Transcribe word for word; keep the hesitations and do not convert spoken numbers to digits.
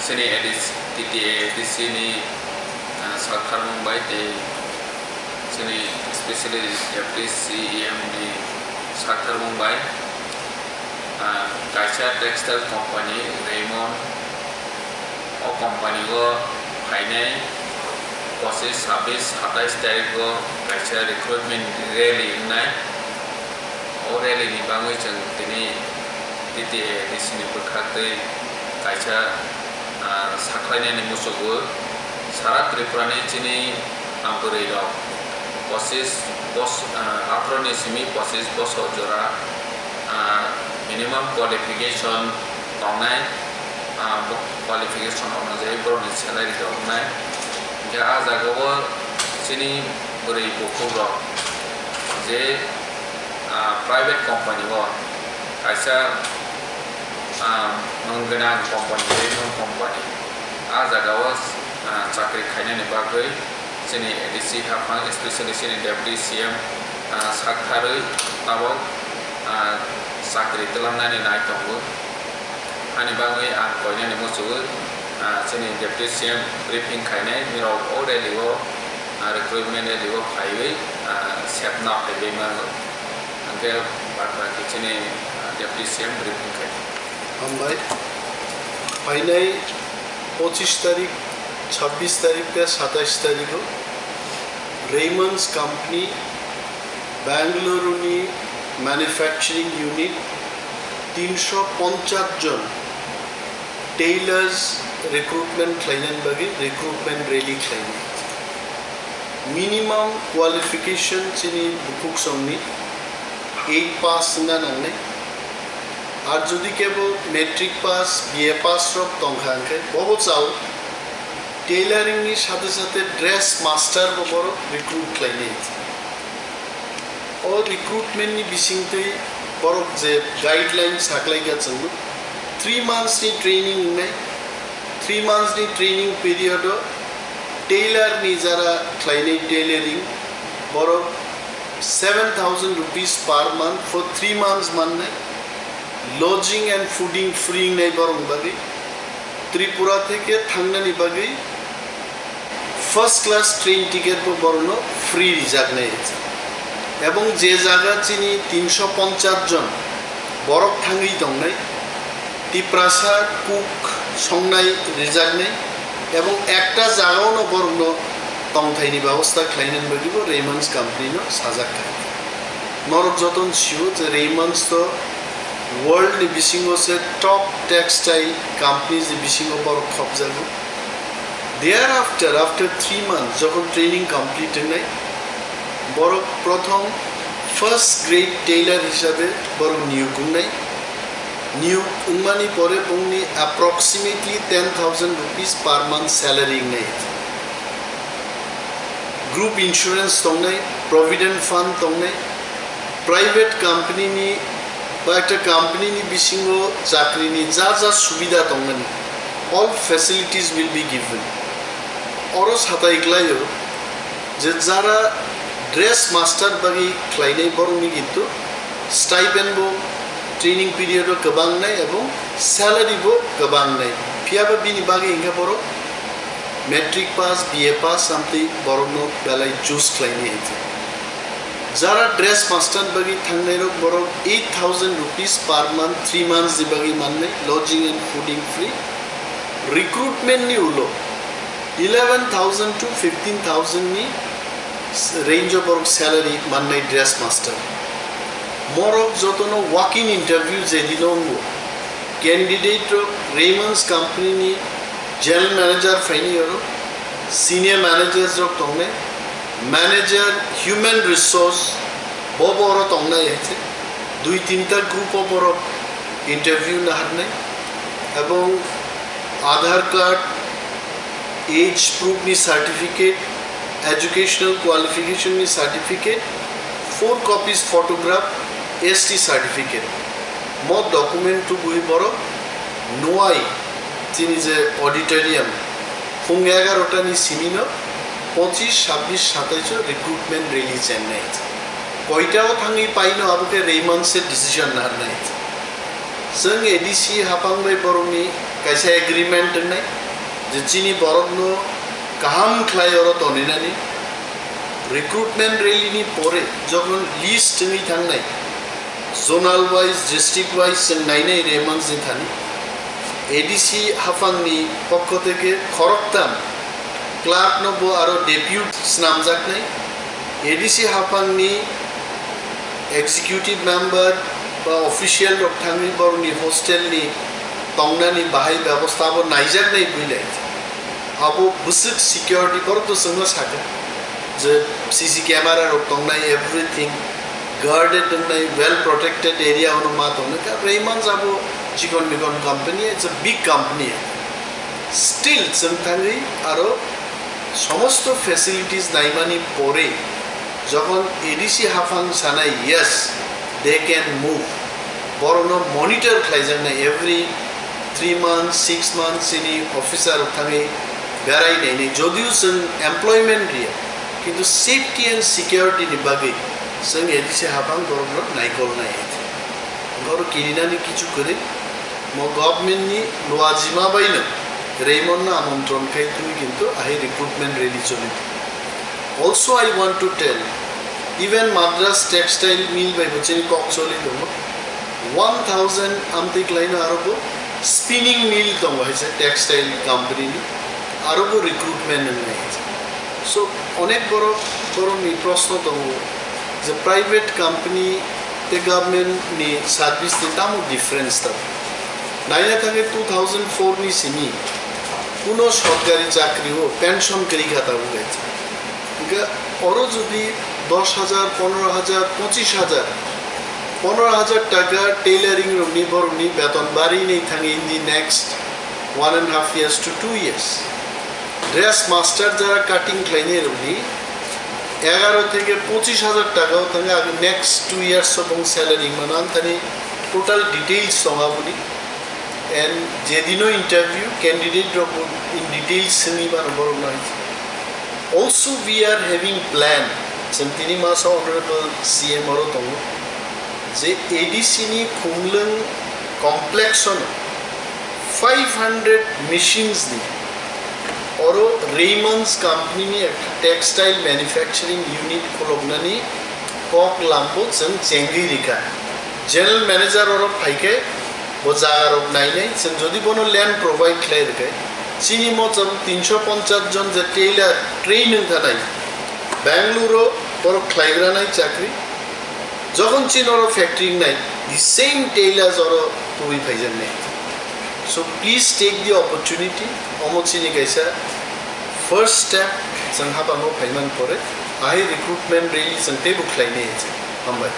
Chini A D C, T T A A D C ni, ah, saktharmung bai tei chini specially Deputy C E M ni saktharmung bai, ah, kaisa textile company Raymond, o company o phainai pochis, sabis, satais tarikh o kaisa recruitment rally wngnai. O rally ni bagwi chwng tini T T A A D C ni bwkhaktwi kaisa, ah, sakhlainani muchungo. Sara Tripura ni chini, ah, bwrwi rok pochis bos-, ah, atharoh ni simi pochis bosor jora, ah, minimum qualification tongnai, ah, bo qualification onujai borokni salary rok wngnai. Hingkhe ah jagao chini bwrwi bukhuk rok je, ah, private company o kaisa, ah, nwng gwnang company, nwng company, ah jagao, ah, chakri khainani bagwi chini A D C haphang, especially chini Deputy C M, ah, saktharwi tabok, ah, chakri twlangnani nai tongo. Ani bagwi ang koinani muchungo, ah, chini Deputy C M briefing khainai, nirok o rally o, ah, recruitment rally o phaiwi, ah, sepna phaiwi mano. Hingkhe bad baki chini, ah, Deputy C M briefing khainai. Hambai. Phainai pochis tarik, chabbis tarik tei satais tarikgo Raymond's Company, Bengaluru ni manufacturing unit, tinsho ponchas jon tailors recruitment khlainani bagwi recruitment rally khlainai. Minimum qualification chini bukhuksongni eight pass wngna nangnai. Ar jodi kebo matric pass, B A pass rok tongkha hwnkhe bobo chao tailoring ni sathe sathe dress master bo borok recruit khlainai. O recruitment ni bisingtwi borok je guideline saklaikha chwngno, three months ni training wngnai. Three months ni training period o tailor ni jara khlainai tailoring, borok seven thousand rupees per month for three months mannai. Lodging and fooding free wngnai borok bagwi. Tripura theke thangnani bagwi first class train ticket bo borokno free rijaknai. Ebong je jaga chini tinsho ponchas jon borok thangwi tongnai, Tiprasa cook songnai rijaknai, ebong ekta jagao no borokno tongthaini babosta khlainani bagwi bo Raymond's company no sajak kha. Norok jotono sio je Raymond's to world ni bisingo se top textile companies ni bisingo borok khopjago. Thereafter, after three months, jokhon training complete wngnai, borok prothom first grade tailor hisabe borok niyok wngnai. Niyok wngmani pore bongni approximately ten thousand rupees per month salary wngnai. Group insurance tongnai, provident fund tongnai, private company ni ba ekta company ni bisingo chakri ni ja ja subida tongmani, all facilities will be given. Oro satai klaio je jara dress master bagwi khlainai borokni kintu stipend bo training period o kwbang nai ebong salary bo kwbang nai, phiya ba bini bagwi hwnkhe borok matric pass, B A pass amtwi borokno belai choose khlainai hai khe. Jara dress master bagwi thangnai rok borok eight thousand rupees per month, three months ni bagwi mannai, lodging and fooding free. Recruitment ni ulo eleven thousand to fifteen thousand ni range o borok salary mannai dress master. Morok jotono walk-in interview je dino wngo. Candidate rok Raymond's company ni general manager phaini oro, senior managers rok tongnai, manager human resource bo bo oro tongnai hai se. Dui tinta group o borok interview naharnai. Ebong Aadhaar card, age proof ni certificate, educational qualification ni certificate, four copies photograph, S T certificate. Mo document tubui borok nuai chini je auditorium phung egarota ni simi no pochis, sabbish, satais o recruitment rally chengnai. Koita o thangwi paino abo khe Raymond se decision naharnai. Chwng A D C haphang bai borokni Kaisa agreement wngnai je chini borokno kaham khlai oro toninani, recruitment rally ni pore jokhon list wngwi thangnai, zonal wise, district wise chwng nainai Raymond ni thani, A D C haphangni pokho theke khoroktham clerk no bo aro depute snamjaknai, A D C haphangni executive member ba official rok thangwi borokni hostel ni tongnani bahai bebosta bo naijaknai builai. Abo bwswk security borok to chwngno sakha je C C camera rok tongnai, everything guarded wngnai, well protected area ono ma tongnai. Ka Raymond abo chikon mikon company, it's a big company. Still chwng thangwi aro somosto facilities naimani pore jokhon A D C haphang sanai, yes, they can move, borokno monitor khlaijaknai, every three months, six months chini officer rok thangwi berai nainai, jodio chwng employment riya, kintu safety and security ni bagwi chwng A D C haphang borokno naikolnai. Borok kirinani kichu kwrwi, mo government ni luajima baino Raymond no amontron khai twi kintu ahai recruitment rally choli. Also, I want to tell, even Madras Textile Mill bai bo chini kok choli tongo. One thousand amtwi klaino aro bo spinning mill tongo hai se textile company ni, aro bo recruitment wngnai hai se. So, onek borok, borokni proshno tongo je private company tei government ni service ni tamo difference tongo. Naina thangwi two thousand four ni simi kuno sorkari chakri o pension kwrwi kha tabuk hai se. Hingke oro jodi dos hajar, pondro hajar, pochis hajar, pondro hajar taka tailoring rokni borokni beton bari ni thangwi in the next one and half years to two years. Dress master jara cutting khlainai rokni egaro theke pochis hajar taka o thangwi agi next two years o bong salary mano, ang thani total details tong aboni. And jedino interview candidate rok bo in details simi mano borok no hai. Also, we are having plan, chwng tini masa honorable C M oro tongo, je A D C ni Khumlwng complex ono five hundred machines ni oro Raymond's company ni ekta textile manufacturing unit khuloknani kok lambo chwng chengwi rikha. General manager oro phaikhe bo jaga rok nainai, chwng jodi bono land provide khlai rwkhe, chini mocham tinsho ponchas jon je tailor train wng thanai, Bangalore o borok khlaigra nai chakri, jokhon chini oro factory wngnai, the same tailors oro tubui phaijaknai. So please take the opportunity, omo chini kaisa first step, chwng habango phaiman pore, ahai recruitment rally chwng teibo khlainai. Hambai.